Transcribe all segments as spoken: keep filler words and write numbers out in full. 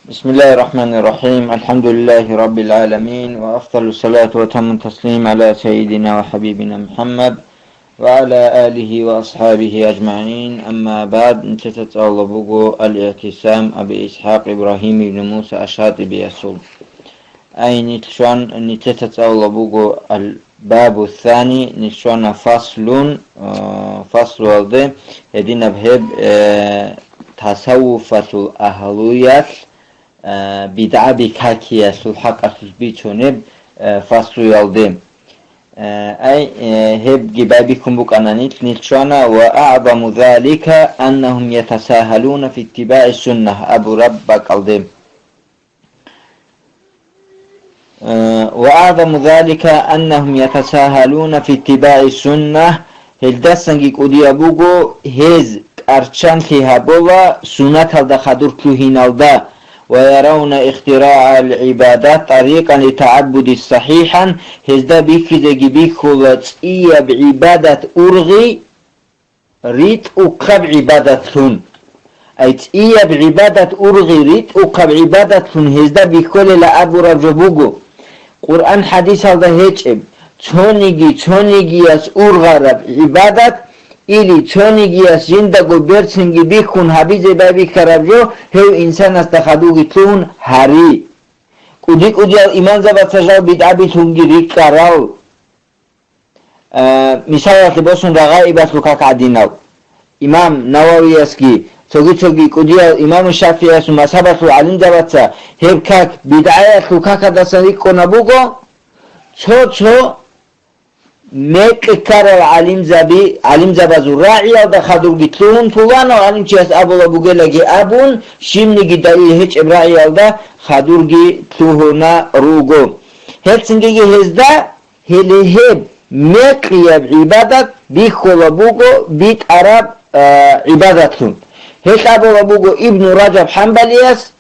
بسم الله الرحمن الرحيم. الحمد لله رب العالمين، وأفضل الصلاة وأتم التسليم على سيدنا وحبيبنا محمد وعلى آله وأصحابه أجمعين. أما بعد، нилъеца цӀалула буго Ал-Иътисам Аби Исхьакъ Ибрагьим ибн Муса Аш-Шатибиясул. Ай, нилъ щван, нилъеца цӀалула буго Ал-Бабу Сани, нилъ щвана фаслун, э, фаслуялде, гьединаб гьеб, э, тасаввуфалъул агьлуялъ, э, бидгӀаби какиялъул хӀакъалъулъ бицунеб, э, фаслуялде. Э, ай, э, гьебги байбихьун букӀана нилъ, нилъ щвана: «Ва аъзаму залика аннахум ятасагьалуна фи иттибагӀи суннагь», абураб бакӀалде. Э, «Ва аъзаму залика аннахум ятасагьалуна фи иттибагӀи суннагь», гьелдасанги кӀудияб буго гьез кӀарччанлъи гьабула суннаталда хадур лъугьиналда, «ва яравна ихтираъал гӀибадат тӀарикъан литагӀаббуди сахӀихӀан», гьезда бихьизеги бихьула цӀияб гӀибадат ургъи, ритӀухъаб гӀибадатлъун. Ай, цӀияб гӀибадат ургъи ритӀухъаб гӀибадатлъун гьезда бихьулела абураб жо буго, Къуръан-хӀадисалда гьечӀеб, цониги-цонигияс ургъараб гӀибадат, или цонигияс жиндаго берцинги бихьун гьабизе байбихьараб жо, гьев инсанасда хадуги лъугьун гьари. КӀуди-кӀудиял имамзабаца жал бидгӀабилъунги рикӀкӀарал. Э, мисалалъе босун, Рагъаибалъул как гӀадинал. Имам Нававиясги, цоги-цоги кӀудиял имам ШафигӀиясул мазгьабалъул гӀалимзабаца гьеб как бидгӀаялъул какадасан рикӀкӀуна буго, цо-цо мекъи ккарал гӀалимзаби-, гӀалимзабазул рагӀиялда хадурги лъугьун, пуланав гӀалимчияс абула бугелаги абун, щибниги далил гьечӀеб рагӀиялда хадурги лъугьуна руго. Гьелцинги гьезда Гьеле гьеб мекъияб гӀибадат бихьула буго битӀараб, а, гӀибадатлъун. Гьелъ абула буго Ибну Ражаб ХӀамбалияс: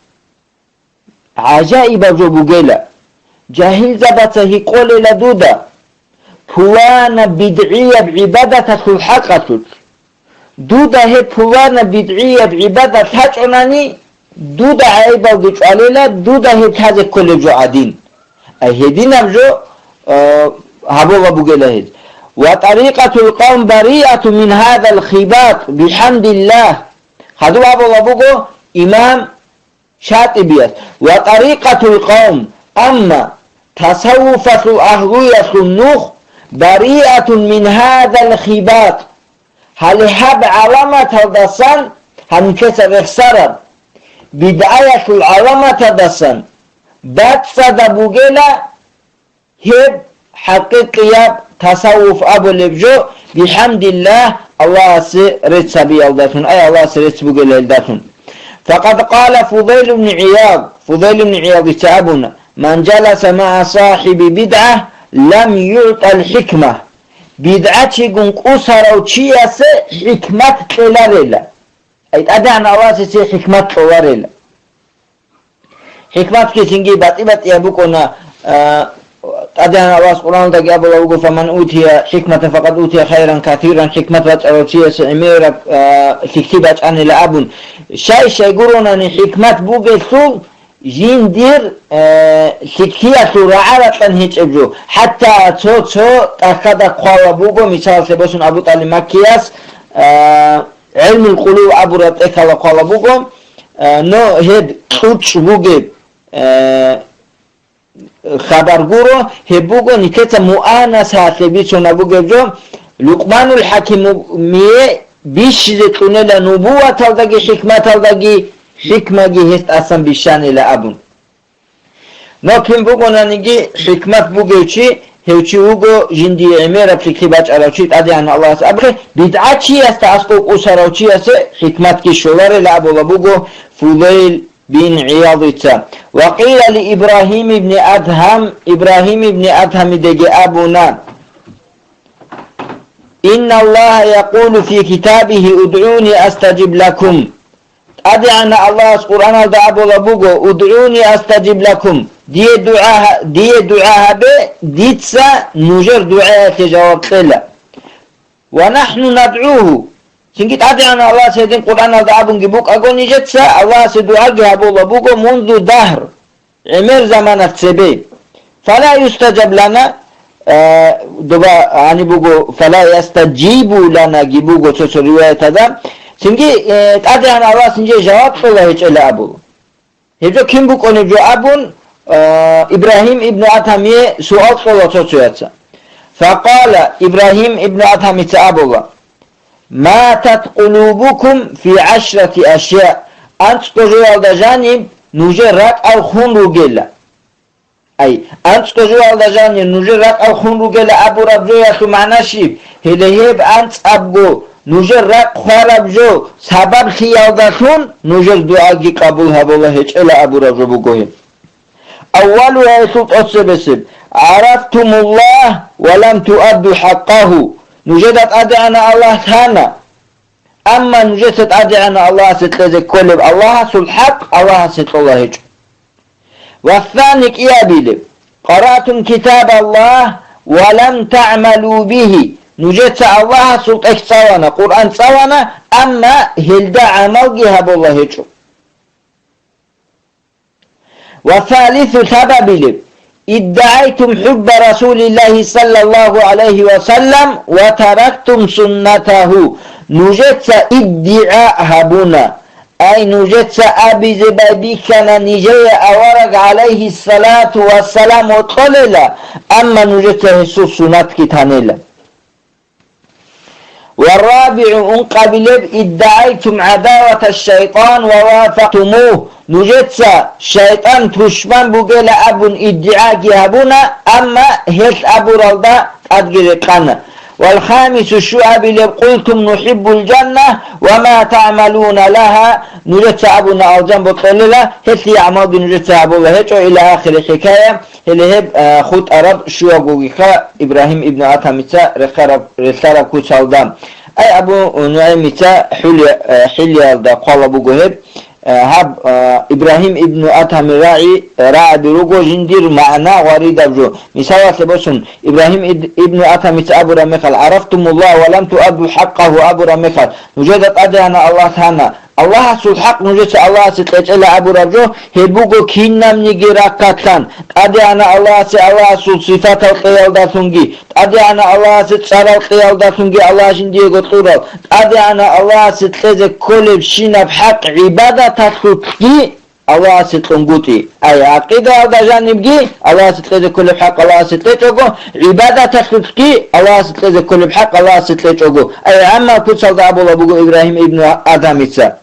«ГӀажаибаб жо бугела, жагьилзабаца гьикъолела дуда пуланаб бидгӀияб гӀибадаталъул хӀакъалъулъ. Дуда гьеб пуланаб бидгӀияб гӀибадат лъачӀунани, дуда гӀайибалги чӀвалела, дуда гьеб лъазе кколеб жо гӀадин». Ай гьединаб жо, э, гьабула бугела гьез. «Ва тарикъатул къавм бариату мин гьадал хибат, бихӀамдиллагь». Хадуб абула буго имам ШатӀибияс: «Ва тарикъатул къавм», амма тасаввуфалъул агьлуялъул нух, «бариатун мин гьадал хибат», гьале гьаб гӀаламаталдасан, гьанкеса рехсараб бидгӀаялъул гӀаламаталдасан бацӀцӀадаб бугела гьеб хӀакъикъияб тасаввуф абулеб жо, бихӀамдиллагь, Аллагьасе рецц гьабиялдалъун, ай, Аллагьасе рецц бугелалдалъун. Факъад къала Фудайл ибн ГӀияд, Фудайл ибн ГӀиядица абуна: «Ман жаласа маа сахиби бидгӀа, лам югӀтал хӀикма». БидгӀачигун кӀусарав чиясе хӀикмат кьеларела. Ай, ТӀадегӀан Аллагьасе хӀикмат кьоларела. ХӀикматги цинги батӀи-батӀияб букӀуна, а, ТӀадегӀан Аллагьас Къуръаналдаги абулаб буго: «Фаман утия хӀикматан факъад утия хайран касиран», хӀикмат бачӀарав чиясе гӀемераб, а, лъикӀлъи бачӀанила абун. Щай-щай гуронани хӀикмат бугелъул, жиндир, э, лъикӀлъиялъул рагӀа ракьан гьечӀеб жо. ХӀатта цо-цо тӀахьада хъвала буго, мисалалъе босун, Абу ТӀалиб Маккияс, э, гӀилмул къулуб абураб тӀехьалда хъвала буго, э, но гьеб кьучӀ бугеб, э, хабар гуро, гьеб буго нилъеца муанасалъе бицунеб бугеб жо, Лукъманул ХӀакимие бищизе кьунела нубуваталдаги хӀикматалдаги, хӀикмаги гьес тӀасан бищанила абун. Но кин бугонаниги хӀикмат бугев чи, гьев чи вуго жиндие гӀемераб лъикӀлъи бачӀарав чи, ТӀадегӀан Аллагьас абухъе, бидгӀачиясда аскӀов кӀусарав чиясе хӀикматги щоларила абула буго Фудайл бин ГӀиядица. Ва къила ли Ибрагьим ибни Адгьам, Ибрагьим ибни Адгьамидеги абуна: «Инналлагьа якъулу фи китабигьи: удгӀуни астажиб лакум». ТӀадегӀанав Аллагьас Къуръаналда абула буго: «УдгӀуни астажиб лакум», дие дугӀа гьа-, дие дугӀа гьабе, дица нужер дугӀаялъе жаваб кьела. «Ва нахӀну надгӀугьу», Цинги ТӀадегӀанав Аллагьас гьедин Къуръаналда абунги букӀаго нижеца, Аллагьасе дугӀаги гьабула буго мунзу дагьр, гӀемер заманалъ цебе. Фала юстаджаб лана, э, доба гьаниб буго, фала ястаджибу ланаги буго цо-цо риваятада. Цинги, э, ТӀадегӀанав Аллагьас нижее жаваб кьола гьечӀела абула. Гьеб жо кин букӀунеб жо абун, э, Ибрагьим ибну Адгьамие суал кьола цо-цояца. Факъала, Ибрагьим ибну Адгьамица абула: «Матат къулубукум фи гӀашрати ашяъ», анцӀго жоялда жаниб нужер ракӀал хун ругела. Ай, анцӀго жоялда жанир нужер ракӀал хун ругела абураб жоялъул магӀна щиб? Гьеле гьеб анцӀабго нужер ракӀ хвараб жо сабаблъиялдалъун нужер дугӀаги къабул гьабула гьечӀела абураб жо буго гьеб. Аввалугьа, гьелъул тӀоцебесеб: «ГӀарафтумуллагь ва лам туадду хӀакъагьу». Нужеда ТӀадегӀанав Аллагь лъана, амма нужеца ТӀадегӀанав Аллагьасе кьезе кколеб Аллагьасул хӀакъ Аллагьасе кьола гьечӀо. Ва сани кӀиабилеб: «Къаратум китабаллагь ва лам тагӀмалу бигьи». Нужеца Аллагьасул тӀехь цӀалана, Къуръан цӀалана, амма гьелда гӀамалги гьабула гьечӀо. Ва салису сабабилеб: «ИддагӀайтум хӀубба Расулиллагьи саллаллагьу гӀалайгьи ва саллам ва тарактум суннатагьу». Нужеца иддигӀа гьабуна. Ай, нужеца абизе байбихьана нижее авараг гӀалайгьиссалату вассалам вокьолела, амма нужеца гьесул сунатги танила. Ва рабигӀу, ункъабилеб: «ИддагӀайтум гӀадавата шайтӀан ва вафактумугь». Нужеца шайтӀан тушман бугела абун иддигӀаги гьабуна, амма гьелъ абуралда тӀадги рекъана. Вал хамису, щуабилеб: «Къултум нухӀиббул жанна ва ма тагӀмалуна лагьа». Нужеца абуна алжан бокьолела, гьелъие гӀамалги нужеца гьабула гьечӀо, ила ахири хӀикая. Гьеле гьеб, а, хутӀараб щуагогиха Ибрагьим ибну Адгьамица рехараб, релълъараб куцалда. Ай Абу НугӀаймица хӀули-, а, хӀилиялда хъвала буго гьеб. Э, гьаб, э, Ибрагьим ибну Адгьамил рагӀи, э, рагӀаби руго жиндир магӀна гъваридаб жо. Мисалалъе босун, Ибрагьим ид-, ибну Адгьамица абураб мехалъ, «ГӀарафтумуллагь ва лам туадду хӀакъагьу», абураб мехалъ, нужеда ТӀадегӀанав Аллагь лъана. Аллагьасул хӀакъ нужеца Аллагьасе кьечӀела абураб жо, гьеб буго кинабниги рахъалъан, ТӀадегӀанав Аллагьасе Аллагьасул сифатал кьеялдалъунги, ТӀадегӀанав Аллагьасе цӀарал кьеялдалъунги Аллагь жиндиего кьурал, ТӀадегӀанав Аллагьасе кьезе кколебщинаб хӀакъ гӀибадаталъулъги Аллагьасе кьунгутӀи. Ай, гӀакъидаялда жанибги Аллагьасе кьезе кколеб хӀакъ Аллагьасе кьечӀого, гӀибадаталъулъги Аллагьасе кьезе кколеб хӀакъ Аллагьасе кьечӀого. Ай, амма куцалда абула буго Ибрагьим ибну Адгьамица.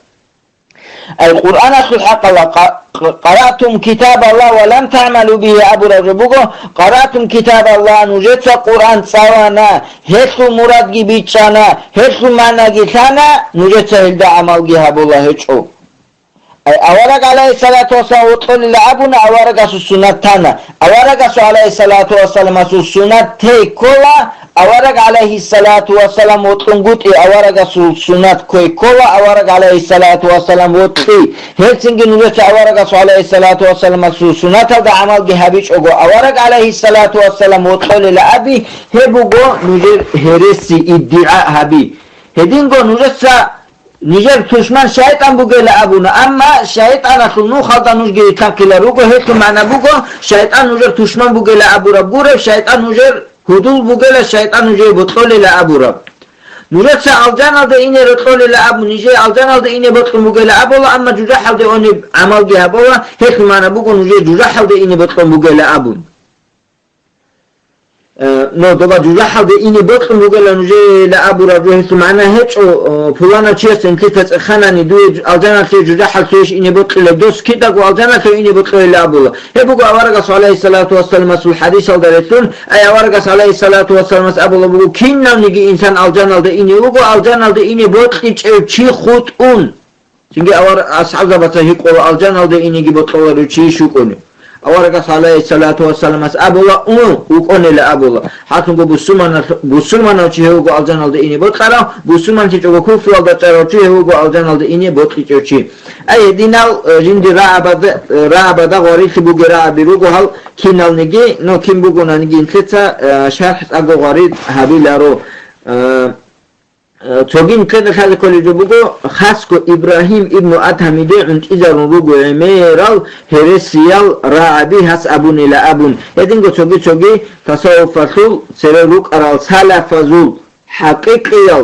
Ай, Къуръаналъул хӀакъалда къа-, къ-, «Къаратум китабаллагь ва лам тагӀмалу бигьи» абураб жо буго, «Къаратум китабаллагь», нужеца Къуръан цӀалана, гьелъул мурадги бичӀчӀана, гьелъул магӀнаги лъана, нужеца гьелда гӀамалги гьабула гьечӀо. Ай, авараг гӀалайгьиссалату вассалам вокьолила абуна, аварагасул сунат тана. Аварагасул гӀалайгьиссалату вассаламасул сунат тей ккола, авараг гӀалайгьиссалату вассалам вокьунгутӀи аварагасул сунат ккой ккола, авараг гӀалайгьиссалату вассалам вокьи. Гьелцинги нужеца аварагасул гӀалайгьиссалату вассаламасул сунаталда гӀамалги гьабичӀого, авараг гӀалайгьиссалату вассалам вокьолила аби, гьеб буго нужер гьереси, иддигӀа гьаби. Гьединго нужеца нижер тушман шайтӀан бугела абуна, амма шайтӀаналъул нухалда нужги рилълъанхъила руго, гьелъул магӀна буго, шайтӀан нужер тушман бугела абураб гуреб, шайтӀан нужер гьудул бугела, шайтӀан нужее бокьолела абураб. Нужеца алжаналде ине бокьолела абун, нижее алжаналде ине бокьун бугела абула, амма жужахӀалде унеб гӀамалги гьабула, гьелъул магӀна буго, нужее жужахӀалде ине бокьун бугела абун. Э, но доба жужахӀалде ине бокьун бугела нужеела абураб жо, гьелъул магӀна гьечӀо, э, пуланав чияс инлъица цӀеханани дуе алжаналъе жужахӀалъуеш ине бокьилеб, дос кидаго алжаналъе ине бокьойила абула. Гьеб буго аварагас гӀалайгьиссалату вассаламасул хӀадисалда релълъун, ай аварагас гӀалайгьиссалату вассаламас абула буго, кинавниги инсан алжаналде ине вуго, алжаналде ине бокьичӀев чи хутӀун. Цинги авар асхӀабзабаца гьикъула, алжаналде инеги бокьуларев чи щукӀунев. Аварагас гӀалайгьиссалату вассаламас абула, ун, вукӀунела абула. ХӀакълъунго бусурманал-, бусурманав чи гьев вуго алжаналде ине бокьарав, бусурманлъичӀого куфруялда чӀарав чи гьев вуго алжаналде ине бокьичӀев чи. Ай, гьединал, э, жинди рагӀабада, э, рагӀабада гъварилъи бугел рагӀаби руго гьал киналниги, но кин бугонаниги инлъица, э, шархӀ цӀакъго гъварид гьабиларо. Э, Э, цоги нилъеда лъазе кколеб жо буго, хасго Ибрагьим ибну Адгьамиде гӀунтӀизарун руго гӀемерал гьересиял рагӀаби гьас абунила абун. Гьединго цоги-цоги тасаввуфалъул цере рукӀарал салафазул хӀакъикъиял,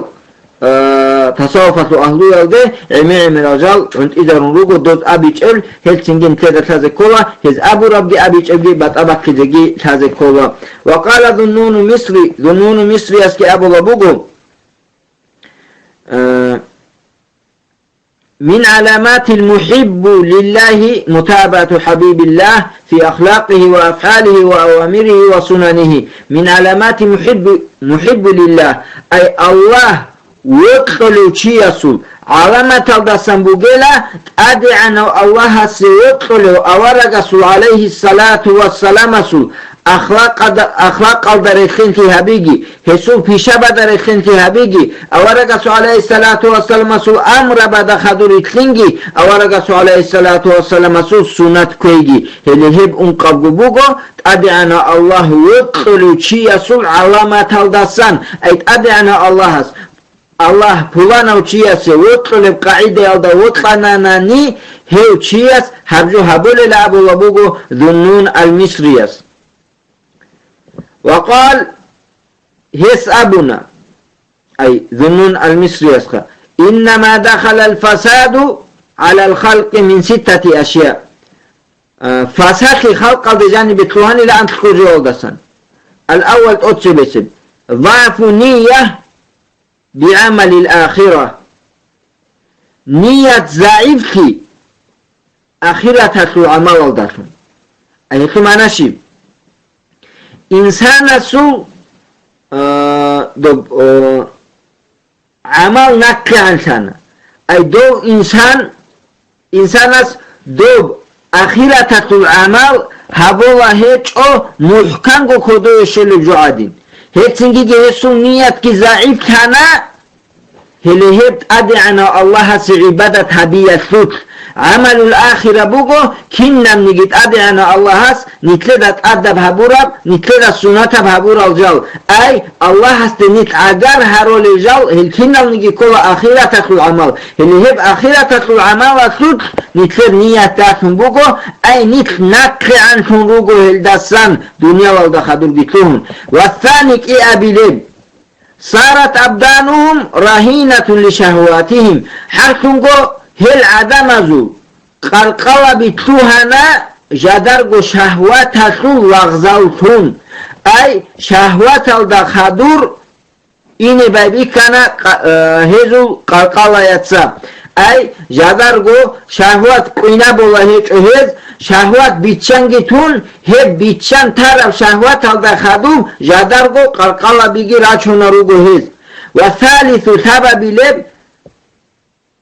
э, тасаввуфалъул агьлуялде гӀемер-гӀемерал жал гӀунтӀизарун руго, доз абичӀеб гьелцинги нилъеда лъазе ккола, гьез абурабги абичӀебги батӀа бахъизеги лъазе ккола. Ва къала Зуннуну Мисри, Зуннуну Мисриясги абула буго, Э, من علامات المحب لله متابعة حبيب الله في أخلاقه وأفعاله وأوامره وسننه. من علامات محب، محب لله. Ай Аллагь вокьулев чиясул гӀаламаталдасан бугела ТӀадегӀанав Аллагьасе вокьулев аварагасул, гӀалайгьиссалату вассаламасул, ахлакъада-, ахлакъалда рехинлъи гьабиги, гьесул пишабада рехинлъи гьабиги, аварагасул гӀалайгьиссалату вассаламасул амрабада хадур рилълъинги, аварагасул гӀалайгьиссалату вассаламасул суннат кквейги. Гьеле гьеб ункъабго буго, ТӀадегӀанав Аллагь вокьулев чиясул гӀаламаталдасан, ай ТӀадегӀанав Аллагьас, Аллагь пуланав чиясе вокьулеб къагӀидаялда вокьананани, гьев чияс гьаб жо гьабулела абула буго Зуннун ал-Мисрияс. Ва къал, гьес абуна, ай, Зуннун ал-Мисриясха, إنما دخل الفساد على الخلق من ستة أشياء. А, фасалъи халкъалде жанибе лъугьанилаан лъугьун жоялдасан. Ал-аввал тӀоцебесеб. ضعف النية بعمل الآخرة. Ният загӀиплъи ахираталъул гӀамалалдалъун. Ай гьелъул магӀна щиб? Инсанасул, а, доб-, а, гӀамал нахъегӀанлъана. Ай дов инсан, инсанас доб ахираталъул гӀамал гьабула гьечӀо мухӀканго кодове щолеб жо гӀадин. Гьеб цинги гьесул ниятги загӀиплъана, гьеле гьеб ТӀадегӀанав Аллагьасе гӀибадат гьабиялъулъ. ГӀамалул ахира буго, кинабниги ТӀадегӀанав Аллагьас нилъеда тӀадаб гьабураб, нилъеда сунатаб гьабурал жал, ай, Аллагьасде нилъ гӀагар гьаролел жал, гьел киналниги ккола ахираталъул гӀамал. Гьеле гьеб ахираталъул гӀамалалъулъ нилъер ният ралъун буго, ай, нилъ нахъегӀанлъун руго гьелдасан дуниялалда хадурги лъугьун. Ва цани кӀиабилеб. صارت أبدانهم رهينة لشهواتهم. ХӀакълъунго гьел гӀадамазул къаркъалаби лъугьана жадарго шагьваталъул лагъзаллъун. Ай, шагьваталда хадур ине байбихьана къа-, э, гьезул къаркъалаяца. Ай, жадарго шагьват къуйнабула гьечӀо гьез, шагьват биччанги тун, гьеб биччан тараб шагьваталда хадуб жадарго къаркъалабиги рачуна руго гьез. Ва салису сабабилеб,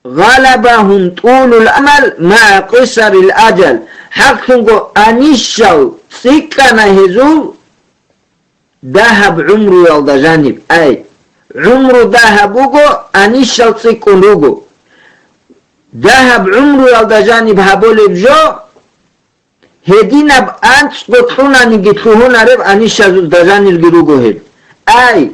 غلبهم طول الأمل مع قصر الأجل. ХӀакълъунго анищал цӀикӀкӀана гьезул дагьаб гӀумруялда жаниб. Ай, гӀумру дагьаб буго, анищал цӀикӀкӀун руго. Дагьаб гӀумруялда жаниб гьабулеб жо, гьединаб анцӀго кьунаниги лъугьунареб анищазул дажанилги руго гьеб. Ай,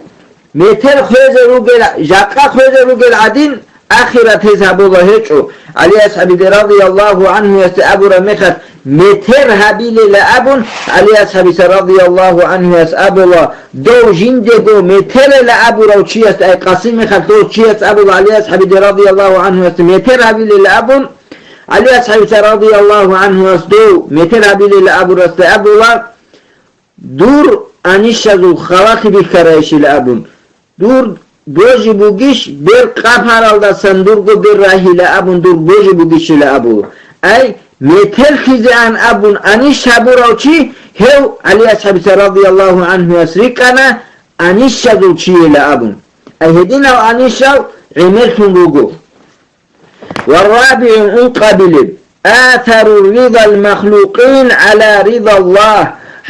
метер хвезе ругел, жакъа хвезе ругел гӀадин, ахират гьез гьабула гьечӀо. ГӀали асхӀабиде радияллагьу гӀанхуясде абураб мехалъ, метер гьабилела абун, ГӀали асхӀабица радияллагьу гӀанхуяс абула, дов жиндего метерела абурав чиясда, ай, Къасим мехалъ дов чияс абула ГӀали асхӀабиде радияллагьу гӀанхуясда метер гьабилела абун, ГӀали асхӀабица радияллагьу гӀанхуяс дов метер гьабилела абурасда абула, дур анищазул халалъи бихьарайищила абун, дур божи бугищ бер къапаралдасан дурго бер рагьила абун, дур божи бугищила абула. Ай, метер хизеан абун анищ гьабурав чи, гьев ГӀали асхӀабица радияллагьу гӀанхуяс рикӀкӀана анищазул чийила абун. Ай, гьединав анищал гӀемерлъун руго. Ва рабигӀун ункъабилеб, آثر رضا المخلوقين على رضا الله.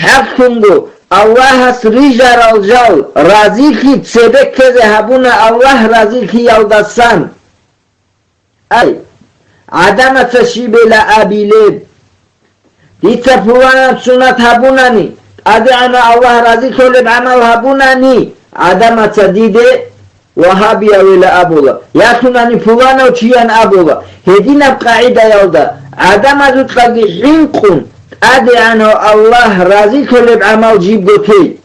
ХӀакълъунго Аллагьас рижарал жал разилъи цебе ккезе гьабуна Аллагь разилъиялдасан. Ай, гӀадамаца щибела абилеб, дица пуланаб сунат гьабунани, ТӀадегӀанав Аллагь разилъолеб гӀамал гьабунани, гӀадамаца диде вагьабиявила абула, ялъунани пуланав чиян абула. Гьединаб къагӀидаялда гӀадамазукьаги хӀинкъун, ТӀадегӀанав Аллагь разилъулеб гӀамал жибго тей.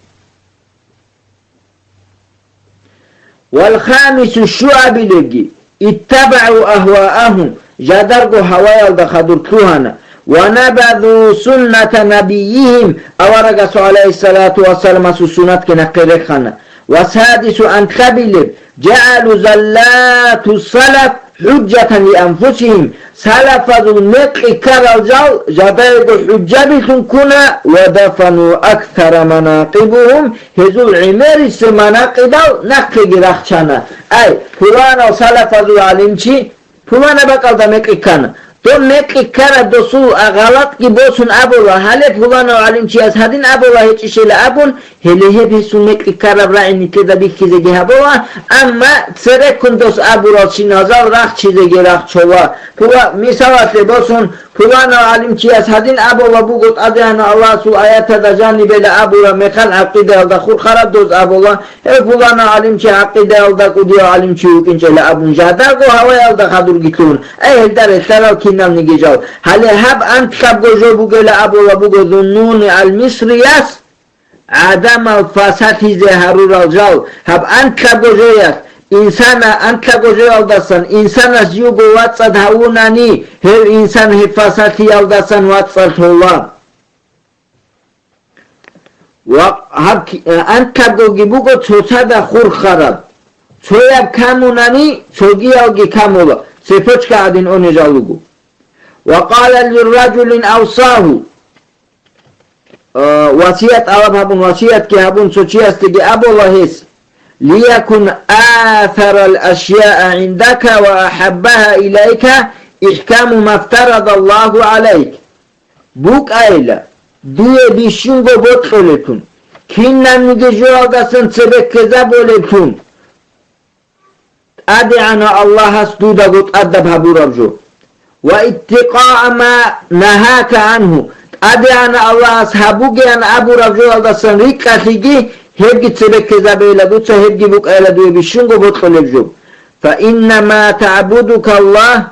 Вал хамису, щуабилебги, иттабагӀу агьваагьум, жадарго гьаваялда хадур лъугьана, ва набазу сунната набиййигьим, аварагасул гӀалайгьиссалату вассаламасул суннатги нахъе рехана, ва садису, анлъабилеб, жагӀалу заллату салаф хӀужжатан ли анфусигьим, салафазул мекъи ккарал жал жадаего хӀужжабилъун ккуна, ва дафану аксара манакъибугьум, гьезул гӀемерисеб манакъидал нахъеги рахчана. Ай, пуланав салафазул гӀалимчи пулана бакӀалда мекъи ккана. Доб мекъи ккараб досул а гъалатӀги босун абула, гьале пуланав гӀалимчияс гьадин абула гьечӀищила абун, гьеле гьеб гьесул мекъи ккараб рагӀи нилъеда бихьизеги гьабула, амма цереккун дос абуралщиназал рахчизеги рахчола. Пула-, мисалалъе босун, пуланав гӀалимчияс гьадин абула буго ТӀадегӀанав Аллагьасул аятада жанибела абураб мехалъ гӀакъидаялда хурхараб доз абула, гьев пуланав гӀалимчи гӀакъидаялда кӀудияв гӀалимчи вукӀинчӀела абун жадарго гьаваялда хадурги лъугьун, ай гьелда релълъарал киналниги жал. Гьале гьаб анкьабго жо бугела абула буго Зуннуни ал-Мисрияс, гӀадамал фасалъизе гьарурал жал, гьаб анкьабго жоялъ, инсана анкьабго жоялдасан инсанас живго вацӀцӀад гьавунани, гьев инсан гьеб фасалъиялдасан вацӀцӀалъула. Ва гьаб ки-, анкьабгоги буго цоцазда хурхараб. Цояб камунани, цогиялги камула, цепочка гӀадин оне жал руго. Ва къала лирраджулин авсагьу, а, васият тӀалаб гьабун, васиятги гьабун цо чиясдаги абула гьес, лиякун асарал ашяа гӀиндака ва ахӀаббагьа илайка ихӀкаму ма фтарадаллагьу гӀалайк. БукӀайила, дуе бищунго бокьулеблъун, кинабниги жоялдасан цебе ккезабулеблъун, ТӀадегӀанав Аллагьас дудаго тӀадаб гьабураб жо. Ва иттикъаа ма нагьака гӀанху, ТӀадегӀанав Аллагьас гьабугеян абураб жоялдасан рикӀкӀалъиги, гьебги цебе ккезабейила дуца, гьебги букӀайила дуе бищунго бокьулеб жо. Фа иннама таъбудука Аллагь,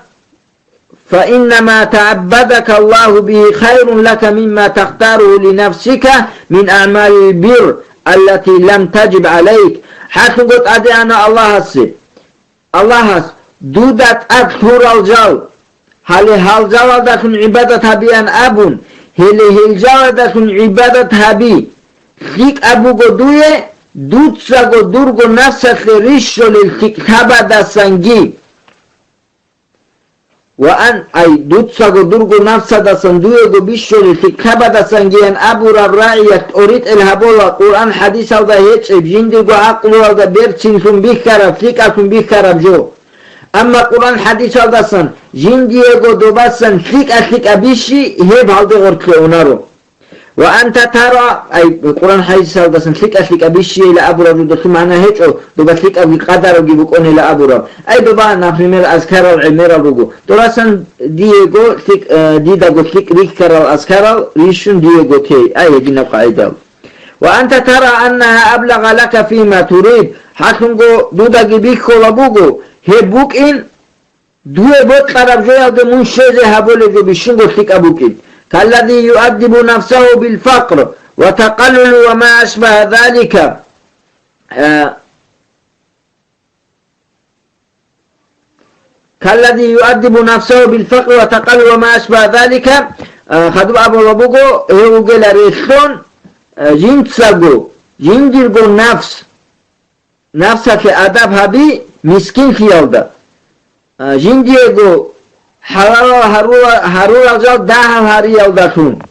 فإنما تعبدك الله به خير لك مما تختاره لنفسك من أعمال البر التي لم تجب عليك. ХӀакълъунго ТӀадегӀанав Аллагьасе, Аллагьас дуда тӀад лъурал жал, гьале гьал жалалдалъун гӀибадат гьабеян абун, гьеле гьел жалалдалъун гӀибадат гьаби, лъикӀаб буго дуе, дуцаго дурго нафсалъе рищолел лъикӀлъабадасанги. Ва ан, ай, дуцаго дурго нафсадасан дуего бищулел лъикӀлъабадасангиян абураб рагӀиялъ тӀоритӀел гьабула Къуръан хӀадисалда гьечӀеб, жиндирго гӀакълуялда берцинлъун бихьараб, лъикӀалъун бихьараб жо. Амма Къуръан хӀадисалдасан жиндиего добасан лъикӀа-лъикӀа бищи гьеб гьалде гъоркье унаро. Ва анта тара, ай, Къуръан хӀадисалдасан лъикӀа-лъикӀа бищийила абураб жо долъул магӀна гьечӀо, доба лъикӀабги къадарабги букӀунила абураб. Ай, доба, например, азкарал гӀемерал руго. Добасан диего лъикӀ-, э, дидаго лъикӀ рихьарал азкарал рищун диего тей. Ай, гьединаб къагӀидал. Ва анта тара аннагьа аблагъа лака фима турид. ХӀакълъунго дудаги бихьула буго, гьеб букӀин, дуе бокьараб жоялде мун щвезе гьабулеб жо бищунго лъикӀаб букӀин. Каллади юаддибу нафсагьу бил факър ва такъаллулу ва ма ашбагьа залика. Э, каллади юаддибу нафсагьу бил факър ва такъаллу ва ма ашбагьа залика. Э, хадуб абула буго, гьев вугела релълъун, э, жинцаго, жиндирго нафс, нафсалъе адаб гьаби мискинлъиялда, а, жиндиего хӀалалал гьарула-, гьарурал жал дагьал гьариялдалъун.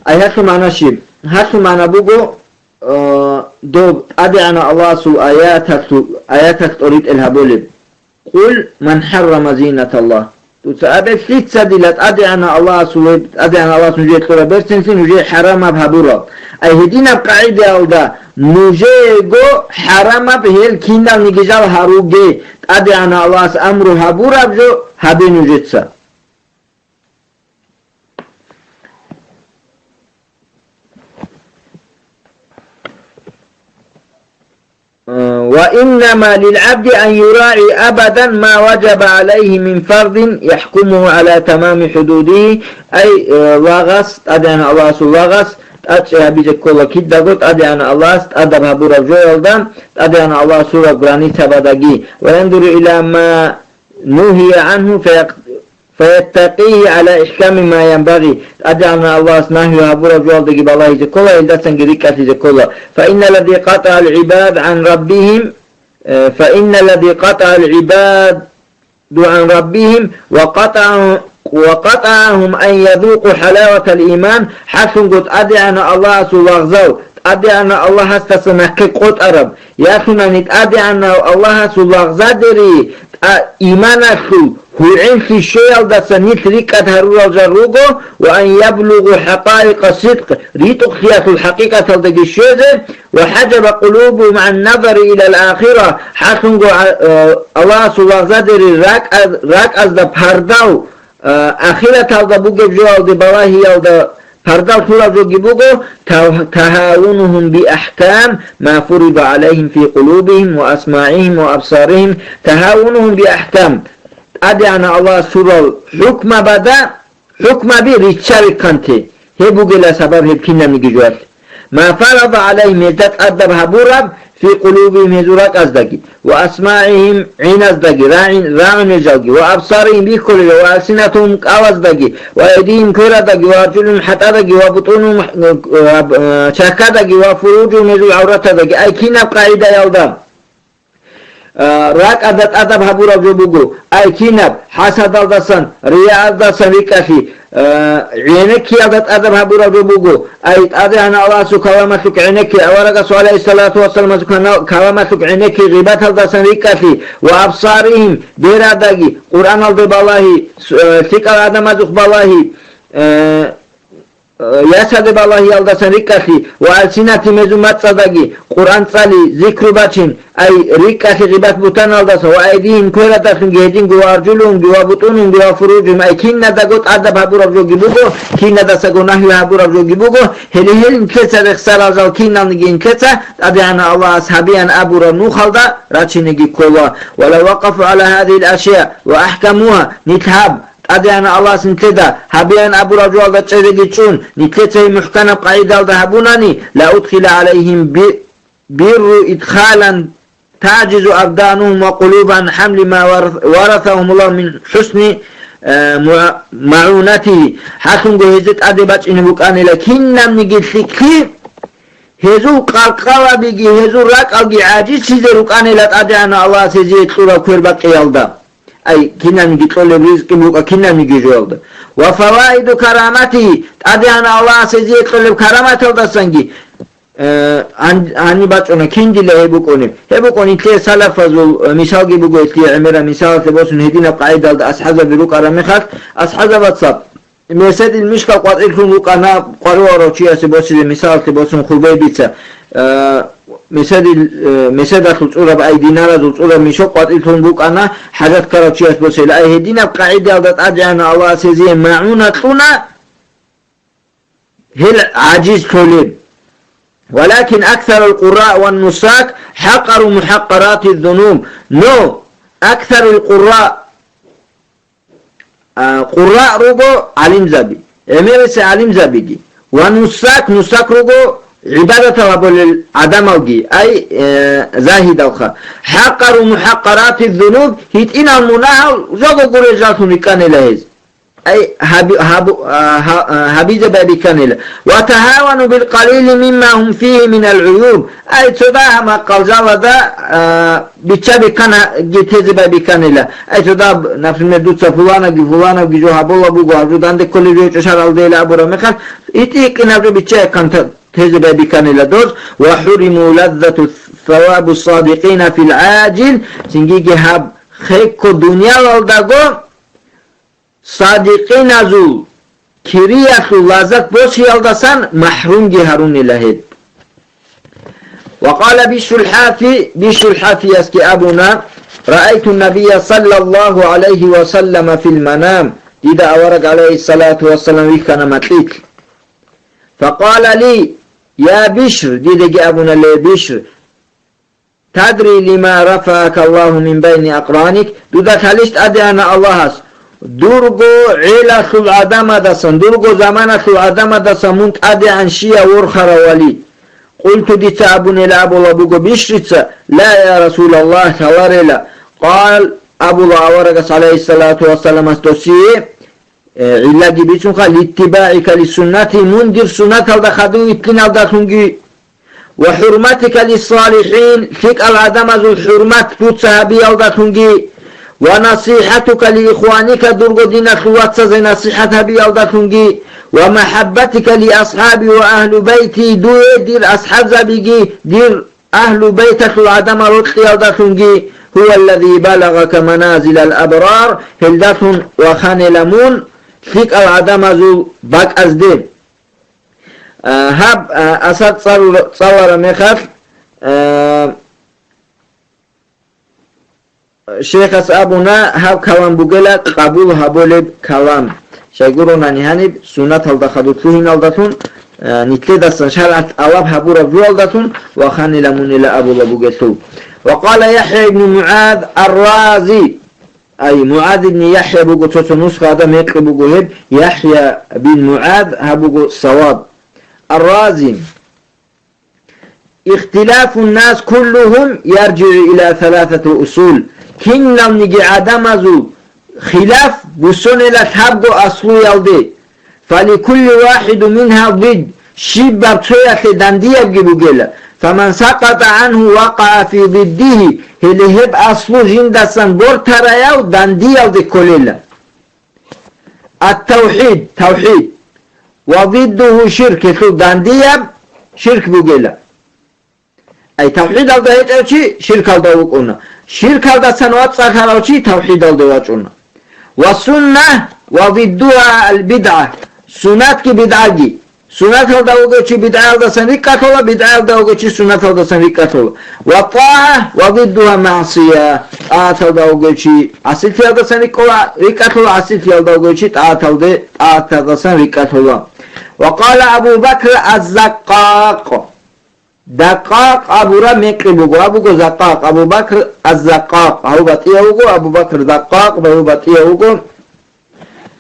Ай, гьалъул магӀна щиб? Гьалъул магӀна буго, а, доб ТӀадегӀанав Аллагьасул аяталъу-, аяталъ тӀоритӀел гьабулеб. Къул ман хӀаррама зинаталлагь. Дуца абе, лъица дила ТӀадегӀанав Аллагьасул, ТӀадегӀанав Аллагьас нужее кьураб берцинлъи нужее хӀарамаб гьабурал. Ай гьединаб къагӀидаялда нужеего хӀарамаб гьел киналниги жал гьаруге, ТӀадегӀанав Аллагьас амру гьабураб жо гьабе нужеца. وإنما للعبد أن يراعي أبدا ما وجب عليه من فرض يحكمه على تمام حدوده, ай, э, лагъас, ТӀадегӀанав Аллагьасул лагъас тӀадчӀи гьабизе ккола кидаго ТӀадегӀанав Аллагьас тӀадаб гьабураб жоялда, ТӀадегӀанав Аллагьас гьураб границабаздаги, وينظر إلى ما نهي عنه فيق-, فيتقيه على إحكام ما ينبغي, ТӀадегӀанав Аллагьас нагью гьабураб жоялдаги балагьизе ккола, гьелдасанги рикӀкӀалъизе ккола. فإن الذي قطع العباد عن ربهم, э, فإن الذي قطع العباد عن ربهم وقطع-, وقطعهم أن يذوقوا حلاوة الإيمان, хӀакълъунго ТӀадегӀанав Аллагьасул лагъзал, ТӀадегӀанав Аллагьасдаса нахъе къотӀараб, ялъунани ТӀадегӀанав Аллагьасул лагъзадери тӀа-, иманалъул гьугӀинлъи щвеялдаса нилъ рикӀкӀад гьарурал жал руго, وأن يبلغوا حقائق الصدق, ритӀухълъиялъул хӀакъикъаталдаги щвезе, وحجب قلوبهم عن النظر إلى الآخرة, хӀакълъунго, а, э, Аллагьасул лагъзадери ракӀа-, ракӀазда пардал, э, ахираталда бугеб жоялде балагьиялда пардал лъураб жоги буго, تهاونهم بأحكام ما فرض عليهم في قلوبهم وأسماعهم وأبصارهم, تهاونهم بأحكام, ТӀадегӀанав Аллагьас гьурал хӀукмабада, хӀукмаби риччаби кканте, гьеб бугела сабаб гьеб кинабниги жоялъе. ما فرض عليهم, гьезда тӀадаб гьабураб, في قلوبهم, гьезул ракӀаздаги, وأسماعهم, гӀиназдаги, рагӀи-, рагӀунел жалги, وأبصارهم, бихьулел, وألسنتهم, кӀалаздаги, وأيديهم, кверадаги, وأرجلهم, хӀатӀадаги, وبطونهم, э, э, чахьадаги, وفروجهم, гьезул гӀавратадаги, ай кинаб къагӀидаялда. А, ракӀада тӀадаб гьабураб жо буго, ай кинаб, хӀасадалдасан, рияаздасан рикӀкӀалъи, а, гӀенеккиялда тӀадаб гьабураб жо буго, ай ТӀадегӀанав Аллагьасул каламалъухъ гӀенекки, аварагасул гӀалайгьиссалату вассаламасул кана-, каламалъухъ гӀенекки гъибаталдасан рикӀкӀалъи, وأبصارهم, берадаги, Къуръаналде балагьи, с-, э, лъикӀал гӀадамазухъ балагьи, э, ясаде балагьиялдасан рикӀкӀалъи, وألسنتهم, гьезул мацӀалдаги Къуръан цӀали, зикру бачин, ай рикӀкӀалъи гъибат-бугьтаналдаса, وأيديهم, кверадалъунги гьединго, وأرجلهم, وبطونهم, وفروجهم, ай кинадаго тӀадаб гьабураб жоги буго, кинадасаго нагью гьабураб жоги буго, гьеле гьел нилъеца рехсарал жал киналниги нилъеца ТӀадегӀанав Аллагьас гьабеян абураб нухалда рачинеги ккола. ولو وقفوا على هذه الأشياء وأحكموها, нилъ гьаб, ТӀадегӀанав Аллагьас нилъеда гьабеян абураб жоялда чӀезеги чӀун, нилъеца гьеб мухӀканаб къагӀидалда гьабунани, لأدخل عليهم بر إدخالا تعجز أبدانهم وقلوبهم عن حمل ما ورث-, ورثهم الله من حسن, э, مع-, معونته. ХӀакълъунго гьезде тӀаде бачӀине букӀанила кинабниги лъикӀлъи, гьезул къалкъалабиги, гьезул ракӀалги гӀажизлъизе рукӀанила ТӀадегӀанав Аллагьас гьезие кьураб квербакъиялда. Ай, кинабниги кьолеб ризкъи букӀа кинабниги жоялда. وفوائد كرامته, ТӀадегӀанав Аллагьас гьезие кьолеб караматалдасанги, э, ан-, гьаниб бачӀуна, киндила гьеб букӀунеб. Гьеб букӀун нилъее салафазул, э, мисалги буго, гьелъие гӀемераб мисалалъе босун гьединаб къагӀидалда асхӀазаби рукӀараб мехалъ, асхӀазабаца Меседил мишкал къватӀирлъун рукӀана къваригӀарав чиясе босизе, мисалалъе босун, Хубейбица, э, меседил, э, меседалъул цӀураб, ай динаразул цӀураб мишок къватӀирлъун букӀана хӀажат ккарав чияс босейилан. Ай гьединаб къагӀидаялда ТӀадегӀанав Аллагьас гьезие магӀуна кьуна, гьел гӀажиз кколеб. ولكن أكثر القراء والنساك حقروا محقرات الذنوب. Но أكثر القراء А, къурраъ руго гӀалимзаби, гӀемерисел гӀалимзабиги, ва нусак, нусак руго гӀибадатал гьабулел гӀадамалги, ай, э, загьидалха. ХӀакъару мухӀакъарати зунуб, гьитӀинал мунагьал жого гурел жаллъун рикӀкӀанила гьез. Ай, гьаби-, гьабу-, а, гьа-, а, гьабизе байбихьанила. Ва тагьавану бил къалили мимма гьум фигьи минал гӀуюб. Ай, цо дагьа макъал жалазда, а, биччаби кканаги тезе байбихьанила. Ай, цо дагь, например, дуца фуланаги, фуланавги жо гьабула буго, гьаб жо данде кколеб жо гьечӀо шаргӀалдейила абураб мехалъ, итӀи-итӀкӀинаб жо биччаяккан та-, тезе байбихьанила доз. Ва хӀуриму ладзату савабу садикъина фил гӀаджил, цинги гьаб хекко дуниялалдаго садикъиназул кириялъул лаззат босиялдасан махӀрумги гьарунила гьеб. Ва къала Бишрул ХӀафи, Бишрул ХӀафиясги абуна: «Раайту Набия саллаллаху гӀалайхи ва саллама фил манам», дида авараг гӀалайхиссалату вассалам вихьана макьилъ. Факъала ли: «Я Бишр», дидаги абуна: «Ле Бишр, Тадри лима рафаака Аллагьу мин байни акъраник, дуда лъалищ тӀадегӀанав Аллагьас, дурго гӀелалъул гӀадамадасан, дурго заманалъул гӀадамадасан мун тӀадегӀан щияв ворхаравали? Къулту, дица абунела абула буго Бишрица, ла, я Расулаллагь, лъаларела. Къал, абула аварагас, гӀалайгьиссалату вассаламас досие, э, гӀиллаги бицунха, литтибагӀика лиссуннати, мун дир суннаталда хадув итлиналдалъунги, ва хӀурматика лиссалихӀин, лъикӀал гӀадамазул хӀурмат дуца гьабиялдалъунги, ва насихӀатука лиихваника, дурго диналъул вацазе насихӀат гьабиялдалъунги, ва махӀаббатика лиасхӀаби ва агьлу байти, дуе дир асхӀабзабиги, дир агьлу байталъул гӀадамал рокьиялдалъунги, гьуваллази балагъака маназилал абрар, гьелдалъун ваханила мун лъикӀал гӀадамазул бакӀазде. А, гьаб, а, асар цӀал-, цӀалараб мехалъ, а, шейхас абуна, гьаб калам бугела къабул гьабулеб калам. Щайгуронани гьаниб суннаталда хадур лъугьиналдалъун, а, нилъедасан шаригӀат тӀалаб гьабураб жугьалдалъун ваханила мунила абула бугелъул. Ва къала ЯхӀя ибн МугӀаз ар-Рази, ай, МугӀаз ибн ЯхӀя буго цо-цо нусхада, мекъи буго гьеб, ЯхӀя бин МугӀаз, гьаб буго саваб. Ар-Рази. Ихтилафун нас куллухум ярджиу иля саласати усул. Киналниги гӀадамазул хилаф буссунела лъабго аслуялде. Фаликулли вахидун минха дидд, щибаб цоялъе дандиябги бугела. Фаман сакъата гӀанху вакъаа фи диддихи, гьеле гьеб аслу жиндасан бортараяв дандиялде кколела. Ат-тавхид, тавхид. Ва диддуху ширк, гьелъул дандияб ширк бугела. Ай тавхидалда гьечӀев чи ширкалда вукӀуна. Ширкалдасан вацӀцӀалъарав чи тавхидалде вачӀуна. Ва сунна ва диддуха ал-бидгӀа. Суннатги бидгӀаги. Суннаталда вугев чи бидгӀаялдасан рикӀкӀалъула, бидгӀаялда вугев чи суннаталдасан рикӀкӀалъула. Ва тӀагӀа ва диддуха магӀсия. ТӀагӀаталда вугев чи гӀасилъиялдасан рикӀкӀула, рикӀкӀалъула, гӀасилъиялда вугев чи тӀагӀаталде, тӀагӀаталдасан рикӀкӀалъула. Ва къала Абу Бакр аз-Заккъакъ. Дакъакъ абураб мекъи буго, абуго Закъакъ, Абу Бакр аз-Заккъакъ, гьав батӀияв вуго, Абу Бакр Заккъакъ, гьав батӀияв вуго.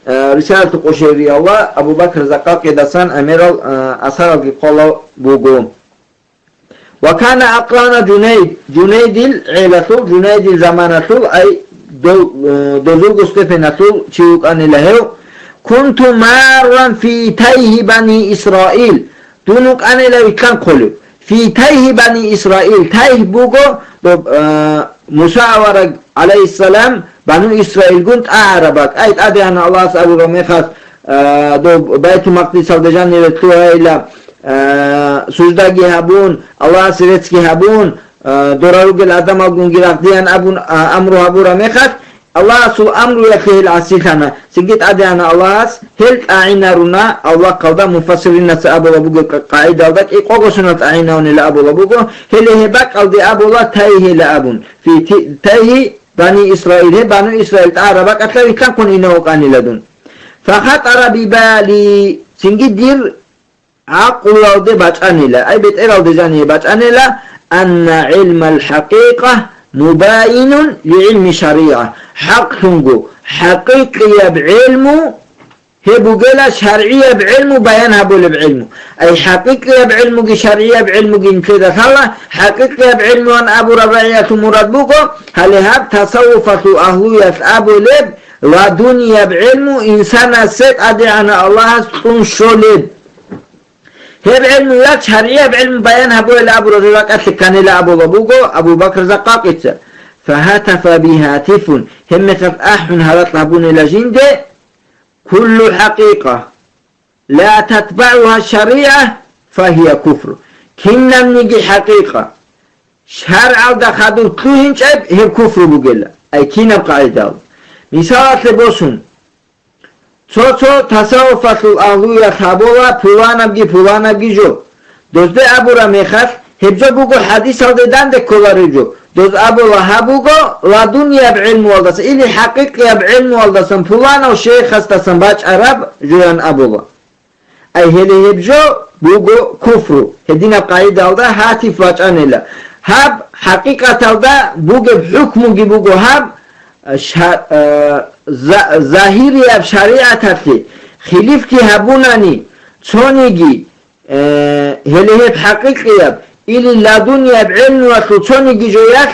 Э, Рисалату Къушайриялда Абу Бакр Заккъакъидасан гӀемерал, э, асаралги хъвалеб буго. Ва кана акърана Жунайд, Жунайдил гӀелалъул, Жунайдил заманалъул, ай дол-, э, дозулго степеналъул чи вукӀанила гьев. Кунту марран фи тайхи бани Исраил. Дун вукӀанила вилълъанхъулев. Фи тайхи бани Исраил. Тайх буго, доб, э, Муса авараг, гӀалайгьиссалам, бану Исраилгун тӀагӀараб бакӀ. Ай, тӀадегӀанав Аллагьас абураб мехалъ, э, доб Байтул-Макъдисалде жаниве лъугьайила, э, суждаги гьабун, Аллагьасе реццги гьабун, э, дора ругел гӀадамалгунги рагъдеян абун, а, амру гьабураб мехалъ, Аллагьасул амруялъе гьел гӀасилъана. Цинги тӀадегӀанав Аллагьас гьел тӀагӀинаруна, авлахъалда муфассиринас абулаб буго къа-, къагӀидалда кӀикъого сунат тӀагӀинавунила абулаб буго, гьеле гьеб бакӀалде абула тайхила абун. Фи ти-, тайхи бани Исраил, гьеб бану Исраил тӀагӀараб бакӀалъа вилълъанхъун инев вукӀанила дун. Фахатара бибали, цинги дир гӀакълуялде бачӀанила, ай бетӀералде жаниве бачӀанила, анна гӀилмал хӀакъикъа мубайинун ли гӀилми шаригӀа, хӀакълъунго, хӀакъикъияб гӀилму, гьеб бугела шаргӀияб гӀилму баян гьабулеб гӀилму. Ай хӀакъикъияб гӀилмуги шаргӀияб гӀилмуги нилъеда лъала, хӀакъикъияб гӀилмуян абураб рагӀиялъул мурад буго, гьале гьаб тасаввуфалъул агьлуялъ абулеб ладунияб гӀилму, инсанасе ТӀадегӀанав Аллагьас кьун щолеб. Гьеб гӀилмуялъ шаргӀияб гӀилму баян гьабугӀел абураб ракӀалъе кканила абула буго Абу Бакр Закъакъица. Фагьатафа би гьатифун, гьебмехалъ ахӀун гьаракь гьабунила жинде: «Куллу хӀакъикъа ла татбагӀугьа шаригӀа, фагьия куфр». Кинабниги хӀакъикъа шаргӀалда хадур лъугьинчӀеб, гьеб куфру бугела. Ай кинаб къагӀидал? Мисалалъе босун, цо-цо тасаввуфалъул агьлуялъ гьабула пуланабги пуланабги жо. Дозде абураб мехалъ, гьеб жо буго хӀадисалде данде кколареб жо. Доз абула гьаб буго ладунияб гӀилмуялдаса или хӀакъикъияб гӀилмуялдасан пуланав шейхасдасан бачӀараб жоян абула. Ай гьеле гьеб жо буго куфру. Гьединаб къагӀидалда гьатиф бачӀанила. Гьаб хӀакъикъаталда бугеб хӀукмуги буго гьаб, ша-, э, за-, загьирияб шаригӀаталъе хилифги гьабунани цониги, э, гьеле гьеб хӀакъикъияб или ладунияб гӀелмуялъул цониги жоялъ,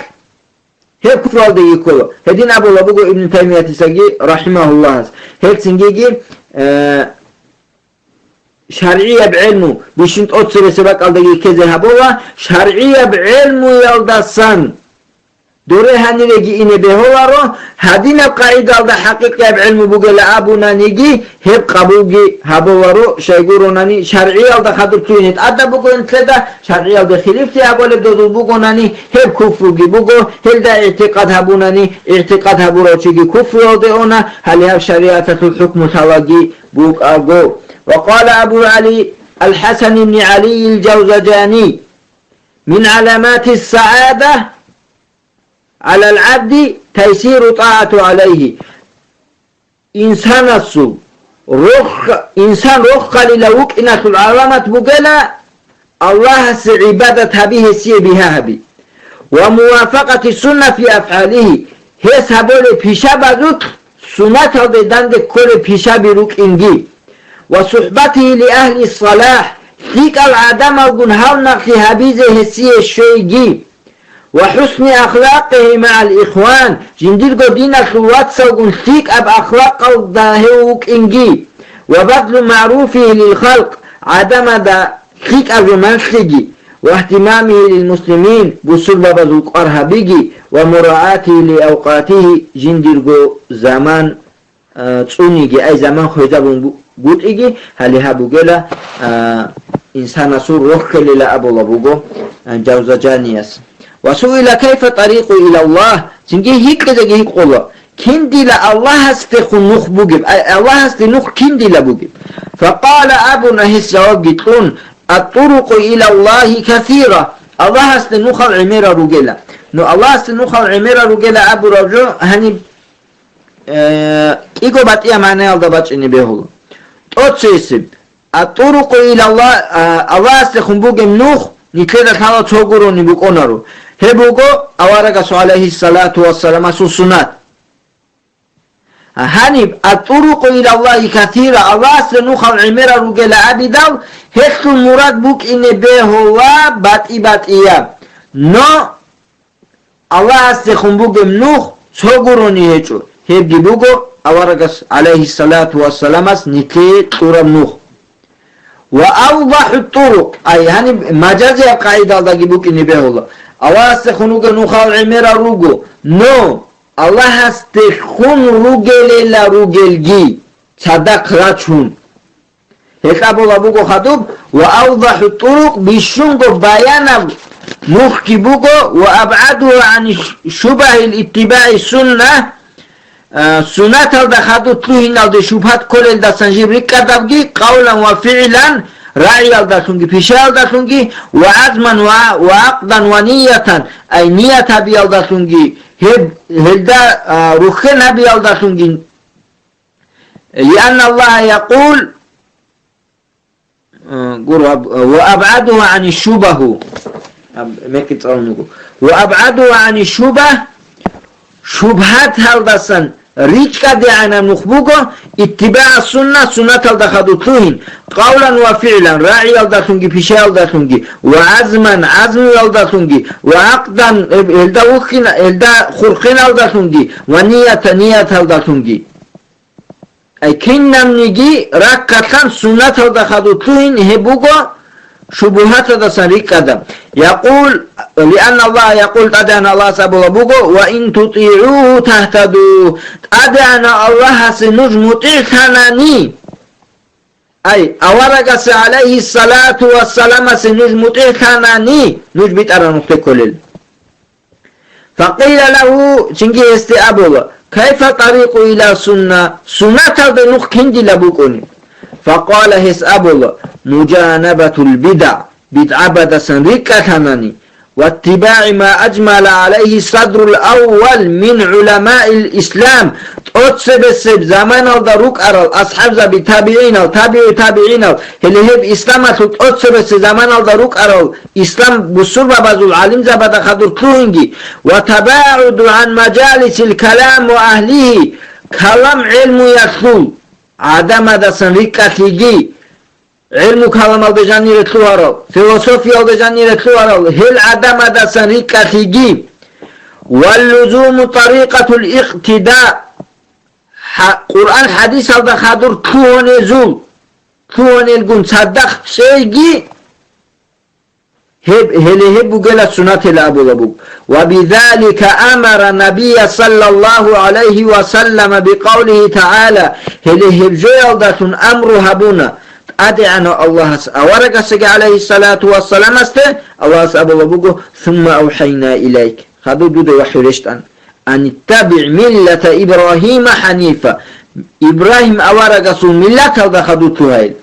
гьеб куфруялдеги ккола. Гьедин абула буго Ибн Таймиятисаги, рахимагьуллагьас. Гьеб цинги, э, шаргӀияб гӀелму, бищун тӀоцебесеб бакӀалдаги ккезе гьабула, шаргӀияб гӀелмуялдасан доре гьаниреги ине бегьуларо, гьадинаб къагӀидалда хӀакъикъияб гӀелму бугела абунаниги, гьеб къабулги гьабуларо, щайгуронани шаргӀиялда хадур лъугьине тӀадаб буго нилъеда, шаргӀиялде хилифлъи гьабулеб дозул бугонани, гьеб куфруги буго, гьелда игӀтикъад гьабунани, игӀтикъад гьабурав чиги куфруялде уна, гьале гьаб шаригӀаталъул хӀукму лъалаги букӀаго. Ва къала Абул ГӀали ал-ХӀасан ибни ГӀалийил Жавзажани: «Мин гӀаламатис сагӀада гӀалал гӀабди тайсиру тӀагӀату гӀалайгьи». Инсанасул рохь-, инсан рохалила вукӀиналъул гӀаламат бугела Аллагьасе гӀибадат гьаби, гьесие бигьа гьаби. Ва мувафакъати сунна фи афгӀалигьи, гьес гьабулеб пишабазухъ суннаталде данде кколеб пишаби рукӀинги. Ва сухӀбатигьи ли агьли салахӀ, лъикӀал гӀадамалгун гьал нахълъи гьабизе гьесие щвейги. Ва хӀусни ахлакъигьи магӀал ихван, жиндирго диналъул вацалгун лъикӀаб ахлакъалда гьев вукӀинги, ва базлу магӀруфигьи лил халкъ, гӀадамазда лъикӀаб жо малъиги, ва ихтимамигьи лил муслимин, бусурбабазул кӀвар гьабиги, ва мураатигьи ли авкъатигьи, жиндирго заман а, цӀуниги, ай заман хвезабун гу-, гутӀиги, гьале гьаб бугела, а, инсанасул рохелила абула буго, а, Жавзажанияс. Ва суила кайфа тарикъу илаллагь, цинги гьикъизеги гьикъула, кин дила Аллагьасдехун нух бугеб, ай Аллагьасде нух кин дила бугеб? Факъала, абуна гьес жавабги кьун: «Ат-турукъу илаллагьи касира», Аллагьасде нухал гӀемерал ругела. Ну Аллагьасде нухал гӀемерал ругела абураб жо гьаниб э, кӀиго батӀияб магӀнаялда бачӀине бегьула. ТӀоцесеб, ат-турукъу илалла-, а, Аллагьасдехун бугеб нух, нилъеда лъала цо гурони букӀунаро. Гьеб буго аварагасул гӀалайгьиссалату вассаламасул суннат. А гьаниб, ат-турукъу илаллагьи касира, Аллагьасде нухал гӀемерал ругела абидал, гьелъул мурад букӀине бегьула батӀи-батӀияб. Но Аллагьасдехун бугеб нух цо гурони гьечӀо, гьебги буго аварагас, гӀалайгьиссалату вассаламас, нилъее кьураб нух. Ва авдахӀу турукъ, ай, гьаниб мажазияб къагӀидалдаги букӀине бегьула. Аллагьасдехун ругел нухал гӀемерал руго, но Аллагьасдехун ругелила ругелги цадахъ рачун. Гьекъа бола буго хадуб, ва авдахӀу турукъ, бищунго баянаб нухги буго, ва абгӀадугьа гӀани шубагьил иттибагӀи сунна, а, суннаталда хадуб лъугьиналде шубгьат кколелдасан жиб рикӀкӀадабги, къавлан ва фигӀлан, рагӀиялдалъунги, пишаялдалъунги, ва гӀазман ва, ва акъдан ва ниятан, ай ният гьабиялдалъунги, гьеб, гьелда, а, рухьен гьабиялдалъунги, لأن الله يقول, э, гуро, аб-, وأبعدها عن الشبه. Аб-, мекъи цӀалун вуго. وأبعدها عن الشبه, шубгьаталдасан рикӀкӀадегӀанаб нух буго, اتباع السنة, суннаталда хадуб лъугьин, قولا وفعلا, рагӀиялдалъунги, пишаялдалъунги, وعزما, гӀазмуялдалъунги, وعقدا, гьеб-, гьелда вухьина-, гьелда хурхиналдалъунги, ونية, нияталдалъунги. Ай кинабниги рахъалъан суннаталда хадуб лъугьин гьеб буго шубугьаталдасан рикӀкӀадаб. يقول, لأن الله يقول, ТӀадегӀан Аллагьас абула буго, وإن تطيعوه تهتدوا, ТӀадегӀанав Аллагьасе нуж мутӀигӀлъанани, ай, аварагасе, гӀалайгьиссалату вассаламасе, нуж мутӀигӀлъанани, нуж битӀараб нухде кколел. فقيل له, цинги гьесде абула, كيف الطريق إلى السنة, суннаталде нух киндила букӀунеб? فقال, гьес абула, مجانبة البدع, бидгӀабаздасан рикӀкӀалъанани, واتباع ما أجمع عليه الصدر الأول من علماء الإسلام, тӀоцебесеб заманалда рукӀарал асхӀабзаби, табигӀинал, табигӀи табигӀинал, гьеле гьеб исламалъул тӀоцебесеб заманалда рукӀарал ислам бусурбабазул, гӀалимзабада хадур лъугьинги, ва табагӀуду гӀан мажалисил калам ва агьлигьи, калам гӀелмуялъул гӀадамадасан рикӀкӀалъиги, гӀилму-каламалде жанире лъугьарал, философиялде жанире лъугьарал гьел гӀадамадасан рикӀкӀалъиги, валлузуму тарикъатул икътида, хӀа-, Къуръан-хӀадисалда хадур лъугьанезул, лъугьанелгун цадахъ чӀейги, гьеб, гьеле гьеб бугела сунатила абула буго. Ва бизалика амара набия саллаллагьу гӀалайгьи ва саллама бикъавлигьи тагӀала, гьеле гьеб жоялдалъун амру гьабуна ТӀадегӀанав Аллагьас аварагасаги гӀалайгьиссалату вассаламасде, Аллагьас абула буго: «Сумма авхӀайна илайк», хадуб дуда вахӀю рещтӀан, «ан иттабигӀ миллата Ибрагьима хӀанифа», Ибрагьим аварагасул миллаталда хадур лъугьайил.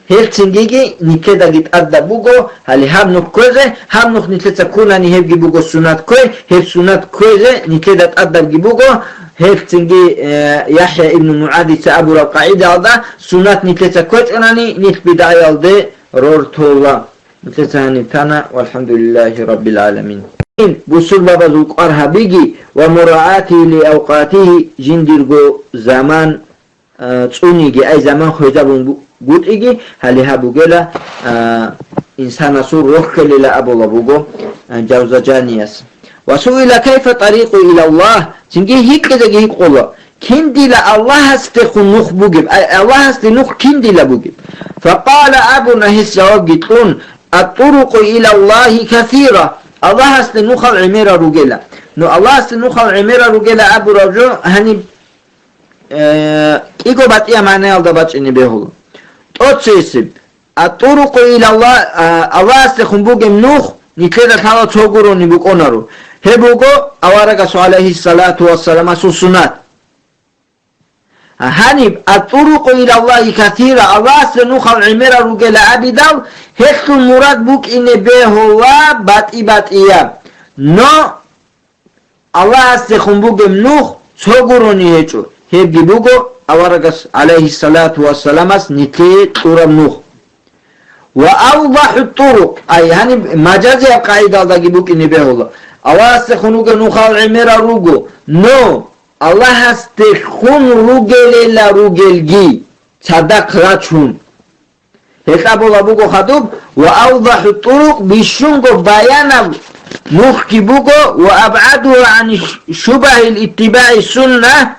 Гьелцинги нилъедаги тӀадаб буго, гьале гьаб нух кквезе, гьаб нух нилъеца ккунани гьебги буго сунат кквей, гьеб сунат кквезе нилъеда тӀадабги буго, гьелцинги, э, ЯхӀя ибну МугӀадица абураб къагӀидаялда сунат нилъеца кквечӀунани нилъ бидгӀаялде рортола. Нилъеца гьаниб тана, валхӀамдулиллагьи раббил гӀаламин. Бусурбабазул кӀвар гьабиги ва мураатигьи ли авкъатигьи, жиндирго заман а, цӀуниги, ай заман хвезабун гу-, гутӀиги, гьале гьаб бугела, а, инсанасул рохелила абула буго, а, Жавзажанияс. Ва суила кайфа тарикъу илаллагь, цинги гьикъизеги гьикъула, кин дила Аллагьасдехун нух бугеб, ай, Аллагьасде нух кин дила бугеб? Факъала, абуна гьес жавабги кьун, ат-турукъу илаллагьи касира, Аллагьасде нухал гӀемерал ругела. Ну, Аллагьасде нухал гӀемерал ругела абураб жо гьаниб э, кӀиго батӀияб магӀнаялда бачӀине бегьула. ТӀоцесеб, ат-турукъу илаллагь, а, Аллагьасдехун бугеб нух, нилъеда лъала цо гурони букӀунаро. Гьеб буго аварагасул гӀалайгьиссалату вассаламасул сунат. А гьаниб, ат-турукъу илаллагьи касира, Аллагьасде нухал гӀемерал ругела абидал, гьелъул мурад букӀине бегьула батӀи-батӀияб. Но Аллагьасдехун бугеб нух цо гурони гьечӀо, гьебги буго аварагас, гӀалайгьиссалату вассаламас, нилъее кьураб нух. Ва авдахӀу турукъ, ай, гьаниб мажазияб къагӀидалдаги букӀине бегьула, Аллагьасдехун ругел нухал гӀемерал руго, но Аллагьасдехун ругелела ругелги цадахъ рачун. Гьелъ абула буго хадуб, ва авдахӀу турукъ, бищунго баянаб нухги буго, ва абгӀадугьа гӀани шубагьил иттибагӀи сунна,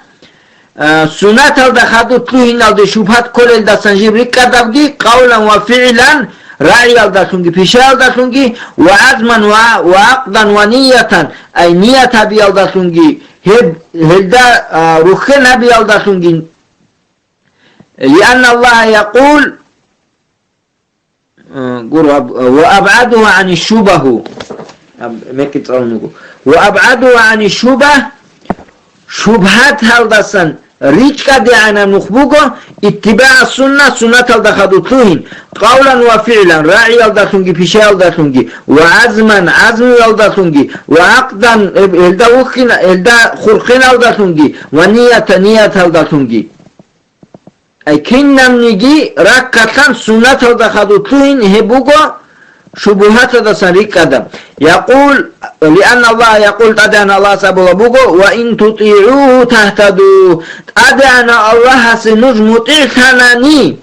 а, суннаталда хадур лъугьиналде шубгьат кколелдасан жиб рикӀкӀадабги, къавлан ва фигӀлан, рагӀиялдалъунги, пишаялдалъунги, ва гӀазман ва, ва акъдан ва ниятан, ай ният гьабиялдалъунги, гьеб, гьелда, а, рухьен гьабиялдалъунги, لأن الله يقول, э, гуро, аб-, وأبعده عن الشبه. Аб-, мекки цӀалун вуго. وأبعده عن الشبه, шубгьаталдасан рикӀкӀадегӀанаб нух буго, اتباع السنة, суннаталда хадур лъугьин, قولا وفعلا, рагӀиялдалъунги, пишаялдалъунги, وعزما, гӀазмуялдалъунги, وعقدا, гьеб-, гьелда вухьина-, гьелда хурхиналдалъунги, ونية, нияталдалъунги. Ай кинабниги раккалъан суннаталда хадур лъугьин гьеб буго шубгьаталдасан рикӀкӀадаб. يقول, لأن الله يقول, ТӀадегӀан Аллагьас абула буго, وإن تطيعوه تهتدوا, ТӀадегӀанав Аллагьасе нуж мутӀигӀлъанани,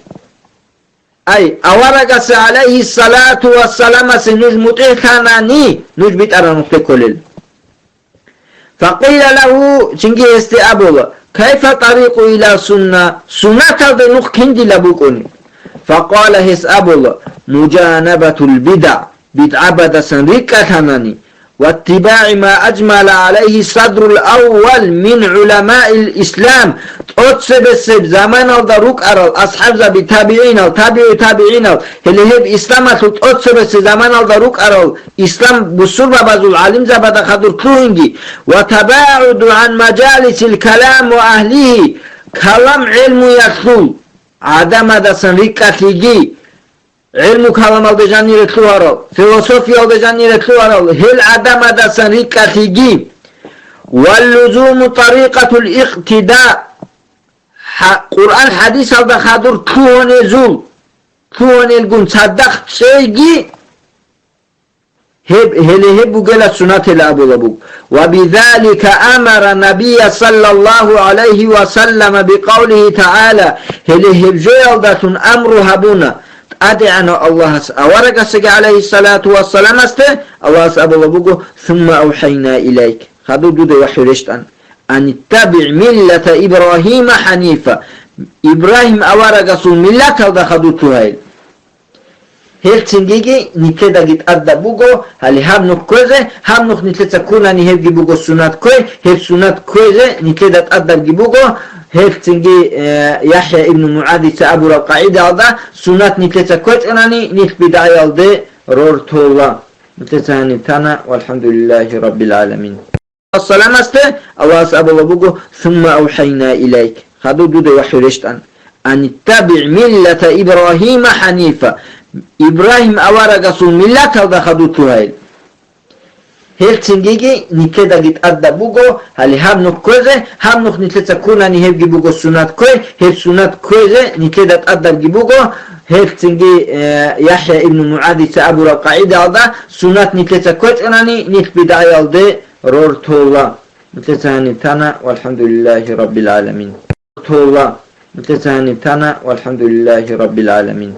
ай, аварагасе, гӀалайгьиссалату вассаламасе, нуж мутӀигӀлъанани, нуж битӀараб нухде кколел. فقيل له, цинги гьесде абула, كيف الطريق إلى السنة, суннаталде нух киндила букӀуни? فقال, гьес абула, مجانبة البدع, бидгӀабадасан рикӀкӀалъанани, واتباع ما أجمع عليه الصدر الأول من علماء الإسلام, тӀоцебесеб заманалда рукӀарал асхӀабзаби, табигӀинал, табигӀи табигӀинал, гьеле гьеб исламалъул тӀоцебесеб заманалда рукӀарал ислам бусурбабазул гӀалимзабада хадур лъугьинги, وتباعد عن مجالس الكلام وأهله, калам гӀелмуялъул гӀадамадасан рикӀкӀалъиги, гӀелму-каламалде жанире лъугьарал, философиялде жанире лъугьарал гьел гӀадамадасан рикӀкӀалъиги, Валлузуму тарикъатул икътида. Къуръан хӀадисалда хадур лъугьунезул, лъугьунелгун цадахъ чӀейги, гьеб, гьеле гьеб бугела сунатила абула буго. Ва бизалика амара набия саллаллагьу гӀалайгьи ва саллама бикъавлигьи тагӀала, гьеле гьеб жоялдалъун амру гьабуна ТӀадегӀанав Аллагьас аварагасеги гӀалайгьиссалату вассаламасде, Аллагьас абула буго: «Сумма авхӀайна илайк», хадур дуда вахӀю рещтӀан, «ан иттабигӀ миллата Ибрагьима хӀанифа», Ибрагьим аварагасул миллаталда хадур лъугьайил. Гьел цинги-ги нилъедаги тӀадаб буго, гьале гьаб нух кквезе, гьаб нух нилъеца ккунани гьебги буго сунат кквей, гьеб сунат кквезе нилъеда тӀадабги буго, гьел цинги, э, ЯхӀя ибну МугӀадица абураб къагӀидаялда сунат нилъеца кквечӀонани нилъ бидгӀаялде рортола. Нилъеца гьаниб тана, валхӀамдулиллагьи раббил гӀаламин. Вассаламасде Аллагьас абула буго: «Сумма авхӀайна илайк», хадур дуда вахӀю рещтӀан, «ан иттабигӀ миллата Ибрагьима хӀанифа», Ибрагьим аварагасул миллаталда хадур лъугьайил. Гьел цинги-ги нилъедаги тӀадаб буго, гьале гьаб нух кквезе, гьаб нух нилъеца ккунани гьебги буго сунат кквей, гьеб сунат кквезе нилъеда тӀадабги буго, гьел цинги, э, ЯхӀя ибну МугӀадица абураб къагӀидаялда сунат нилъеца кквечӀонани нилъ бидгӀаялде рортола. Нилъеца гьаниб тана, валхӀамдулиллагьи раббил гӀаламин. Рортола. Нилъеца гьаниб тана, валхӀамдулиллагьи раббил гӀаламин.